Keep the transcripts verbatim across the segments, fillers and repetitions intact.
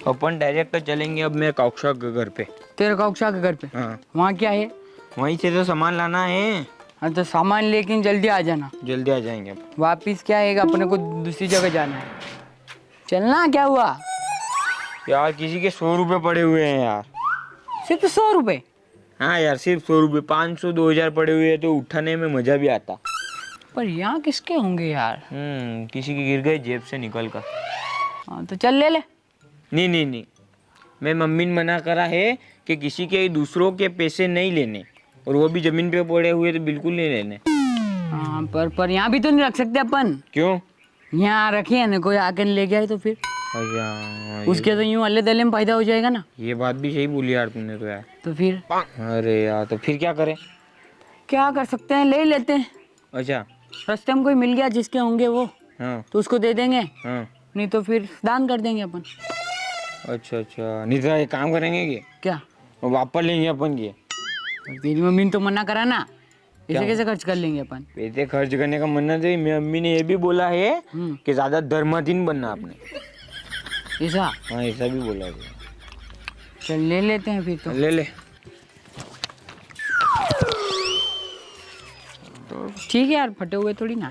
अपन direct चलेंगे अब मेरे काउक्सा के घर पे। तेरे काउक्सा के घर पे? हाँ। वहाँ क्या है? वहीं से तो सामान लाना है। हाँ, तो सामान लेकिन जल्दी आ जाना। जल्दी आ जाएंगे अपन। वापिस क्या है, अपने को दूसरी जगह जाना है। चलना, क्या हुआ? यार, किसी के सौ रुपए पड़े हुए हैं यार। सिर्फ सौ रुपए? हाँ यार, सिर्फ सौ रुपए। पाँच सौ, दो हजार पड़े हुए हैं तो उठाने में मजा भी आता। पर यहाँ किसके होंगे यार? हम्म, किसी के गिर गए जेब से निकल कर। हाँ, तो चल ले ले। नहीं, नहीं, नहीं, मैं मम्मी ने मना करा है कि किसी के, दूसरों के पैसे नहीं लेने, और वो भी जमीन पे पड़े हुए तो बिल्कुल नहीं लेने। हाँ, पर, पर यहाँ भी तो नहीं रख सकते अपन। क्यों? यहाँ रखे है ना, कोई आके ले गया है तो फिर? अच्छा, हाँ, ये उसके तो यूं अल्ले दल्ले में फायदा हो जाएगा ना। ये बात भी सही बोली यार तूने तो यार। तो फिर? अरे यार, तो फिर क्या करें? क्या कर सकते हैं, ले ही लेते हैं। अच्छा। रास्ते में कोई मिल गया जिसके होंगे वो, हाँ। तो उसको दे देंगे। हाँ। नहीं तो फिर दान कर देंगे अपन। अच्छा, अच्छा, नहीं तो एक काम करेंगे कि क्या? वो वापस लेंगे अपन के। तेरी मम्मी ने तो मना करा ना, ऐसे हाँ। कैसे खर्च कर लेंगे अपन? पैसे खर्च करने का मना तो, मेरी मम्मी ने ये भी बोला है हम्म। कि ज्यादा धर्माधीन बनना आपने। ऐसा? हाँ, ऐसा भी बोला है। चल, ले लेते हैं फिर तो। ले ले। ठीक है यार, फटे हुए थोड़ी ना।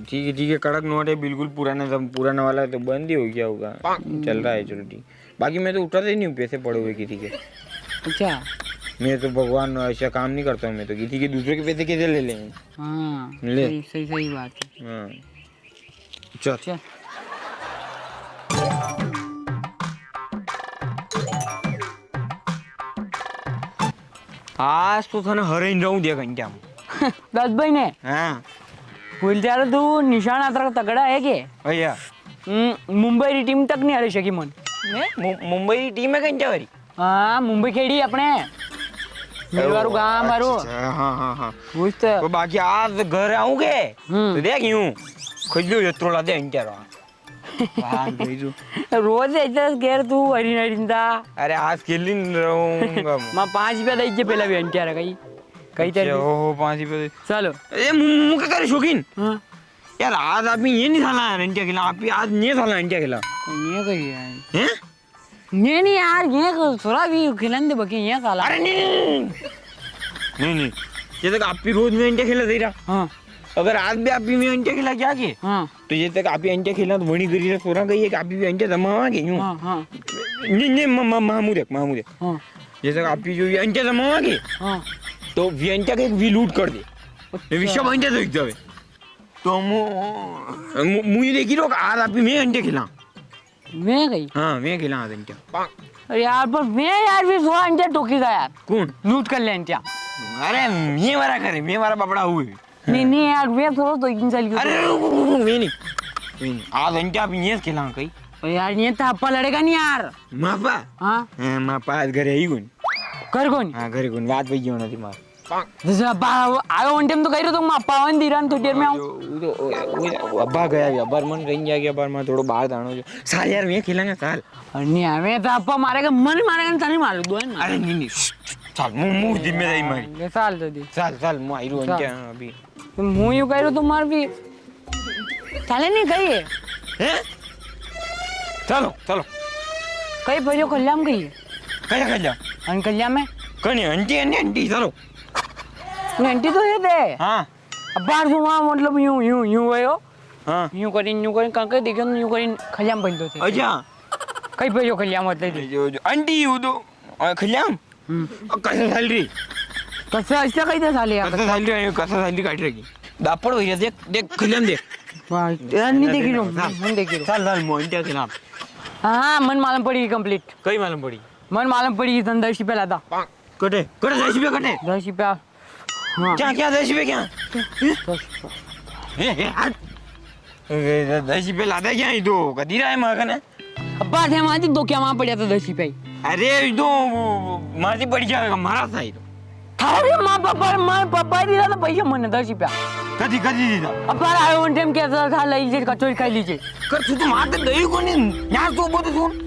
ठीक है, ठीक है, कड़क नोट है, बिल्कुल पुराना, सब पुराना वाला तो बंद ही हो गया होगा। चल रहा है, चलो ठीक। बाकी मैं तो उठाता ही नहीं हूँ पैसे पड़े हुए किसी के। अच्छा। मैं तो भगवान ऐसा काम नहीं करता हूँ, मैं तो किसी के, दूसरे के पैसे कैसे ले लेंगे? हाँ, ले। सही, सही, सही बात है। हाँ। चल। चल। आज तो थाने हरई ने रहूं देख अंटिया में। दस भाई ने? हाँ। भूल जा रे तू, निशान अतरा तगड़ा है के? भैया। हम्म, मुंबई री टीम तक नहीं हरई सकी मन। मैं? मु-, मुंबई री टीम है के अंटिया वाली? हाँ, मुंबई खेड़ी अपने। मेरे वारू गांव मारू। अच्छा, हाँ, हाँ, हाँ। पूछ तो। तो बाकी आज घर आऊंगे, हम्म। तो देख यूं, खुजलू जतरो ला दे अंटिया रा। वाह, गई जो। रोज ऐसे घेर तू हरी नरिंदा। अरे, आज खेली न रहूंगा मैं। मैं पाँच रुपया दे, इससे पहले भी अंटिया रा कहीं। कहीं अच्छा, तेरे ओ, पाँच रुपया दे। चलो। ए, मु-, मु-, मुके करे शौकीन। हाँ। यार, आज आप ये नहीं साला अंटिया खेला, आप आज नहीं साला अंटिया खेला। ये कही है। हैं? नहीं, नहीं यार, ये को-, थोड़ा भी खिलन दे बाकी ये साला। अरे नहीं, नहीं, नहीं, नहीं। नहीं, नहीं। ये तक आप भी रोज में अंटिया खेला दे रहा। हाँ। अगर आज भी आप भी में अंटिया खेला क्या के? हाँ। तो ये तक आप ही अंटिया खेला तो वणी करी रहा, सोरा गई है कि आप भी अंटिया जमावा के यूं। हाँ, हाँ। नहीं, नहीं, मा-, मा-, मामू देख, मामू देख। हाँ। ये तक आप ही जो ये अंटिया जमावा के? हाँ। तो वी अंटिया के एक वी लूट कर दे। अच्छा। वी सब अंटिया तो एक जावे। तो मु-, मु-, मुझे देखी रो, आज आप ही में अंटिया खेला। मैं गई? हाँ, मैं खेला आज अंटिया। अरे यार, पर मैं यार भी सोरा अंटिया टोकी गया यार। कौन? लूट कर ले अंटिया। अरे, मैं मारा करे, मैं मारा बापड़ा हुए। नहीं, नहीं यार, मैं थोड़ा तो इंसान क्यों अरे, रुक, रुक, रुक, रुक, नहीं, नहीं। नहीं, नहीं। आज अंटिया भी ये खेला कहीं। अरे यार, ये तो अप्पा लड़ेगा नहीं यार। मापा? हाँ। हाँ, मापा आज घरे ही कौन। घर कौन? हाँ, घरे कौन। रात पे क्यों ना थी मार। दूसरा अब्बा, वो आयो उन टाइम तो कही रहो तो मैं अब्बा आवन दी रहा थोड़ी देर में आऊँ। वो तो, वो, वो, वो अब्बा गया, अब्बा मन कहीं गया, अब्बा मैं थोड़ा बाहर जानो जो। साल यार, मैं खेलांगा साल। और नहीं आवे तो अब्बा मारेगा, मन मारेगा, नहीं मारो, दो ही मारो। अरे नहीं, नहीं, साल, मु-, मूड जिम्मेदारी मारी। ये साल तो दी। साल, साल, मु आई रो साल। क्या अभी? तो मु यूं कह रहा, तुम्हार भी साले नहीं गई है। हैं? चलो, चलो। कई भैया कल्याम गई है। कई कल्याम? अन कल्याम में? कनी अंटी, अंटी, अंटी, चलो। नहीं, अंटी तो ये दे। हाँ। अब बाहर से वहाँ मतलब यूं, यूं, यूं गयो। हाँ। यूं करीन, यूं करीन, कांके देखे यूं करीन कल्याम बन दो थे। अच्छा। कई भैया कल्याम होते थे। जो, जो अंटी वो तो, अ, कल्याम? हम्म। और कसा सैलरी? कसा ऐसा कहीं था साले यार? कसा सैलरी है, कसा सैलरी काट रखी। दापड़ हो गया, देख, देख, खिलन देख। वाह, यार, नहीं देखी रो, चल। नहीं देखी रो। चल, चल, मोहन क्या खिलाफ। हाँ, मन मालूम पड़ी complete। कई मालूम पड़ी? मन मालूम पड़ी, तन दस रुपया लादा। कटे, कटे, दस रुपया कटे। दस रुपया। हाँ। क्या, क्या, दस रुपया क्या? दस रुपया। ए, ए, हट। ए, दस रुपया लादा क्या ही दो, कदी रहा है माँ कने? अब्बा थे वहां दो क्या वहां पड़ा था दस रुपया ही। अरे, ये तो मारती पड़ी जाएगा, मारा था ये तो। थारे माँ पापा, माँ पापा ही दिला था पैसा मने दस रुपया। कदी, कदी दिला? अब्बा आयो उन टाइम कैसा था, ले लीजिए, कचौरी खा लीजिए। कर तू तो मार तो गई को नहीं, यहाँ तो वो तो सुन।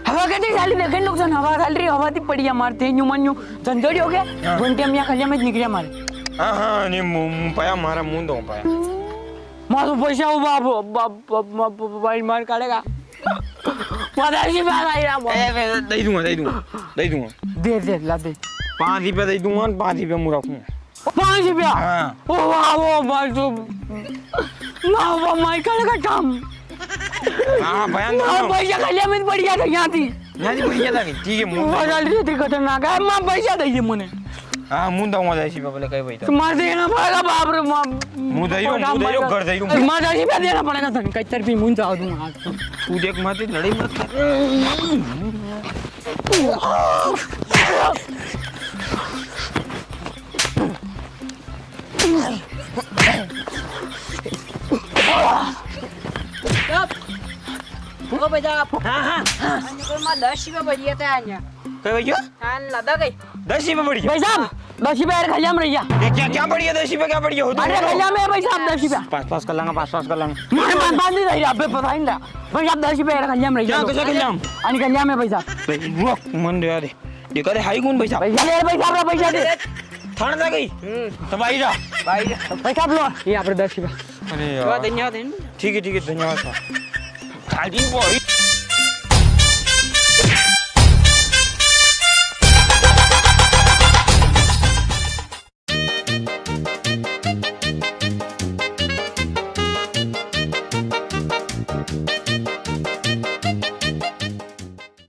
हवा के दी साली देखे नुकसान, हवा साल रही, हवा दी पड़ी है मारते, न्यू मन न्यू, झंझोड़ी हो गया। हाँ। वन टाइम यहाँ खलिया में निकले मारे। हाँ, हाँ, नहीं, मु-, मु-, पाया मारा, मुंह दो पाया। मारो पैसा हो बाप, बाप, बाप, बाप, भाई मार काटेगा। पचास रुपया लाई रहा। ए, ए, दे दूंगा, दे दूंगा, दे दूंगा। दे, दे, ला दे। पाँच रुपया दे दूंगा, पाँच रुपया मूं रखूंगा। पाँच रुपया? हाँ। ओ वाह, ओ भाई तो ना, वो माइकल का काम। हाँ, बयान दो। हाँ, पैसा खा लिया, मैं बढ़िया था यहाँ थी। यहाँ थी बढ़िया था, ठीक है, मूं वो डाल रही थी खतरनाक है, माँ पैसा दे दिए मने। हाँ, मूं दूंगा, जैसी बाबा ले कहे भाई तो। मार देना पड़ेगा, बाप रे, माँ। मूं दे रहा हूँ, मूं दे रहा हूँ, घर दे रहा हूँ। मार जैसी पे देना पड़ेगा, तन कई तरफी मूं जाओ दूंगा आज तो। तू देख, मार लड़ाई मत कर। ओ भाई साहब। हाँ, हाँ, हाँ। अन्य कोई मां दस रुपया बढ़िया था अन्य। कई भैया? हाँ, लदा गई। दस रुपया बढ़िया? भाई साहब, दस रुपया यार खलिया में रहिया। ये क्या, क्या बढ़िया? दस रुपया क्या बढ़िया हो? अरे खलिया में भाई साहब, दस रुपया। पास, पास कर लांगा, पास, पास कर लांगा। मारे पास, पास नहीं रही, अबे पता ही नहीं। भाई साहब, दस रुपया यार खलिया में रहिया। क्या, कैसे खलिया में? अरे खलिया में भाई साहब। भाई, रुक, मन दे यार। ये करे हाई कौन पैसा? पैसा दे, पैसा, अपना पैसा दे। थाने जा गई? हम्म। तो भाई जा। भाई जा। पैसा आप लो, ये आप दस रुपया। अरे यार। वाह, धन्यवाद है। ठीक है, ठीक है, धन्यवाद सर। खाली वही।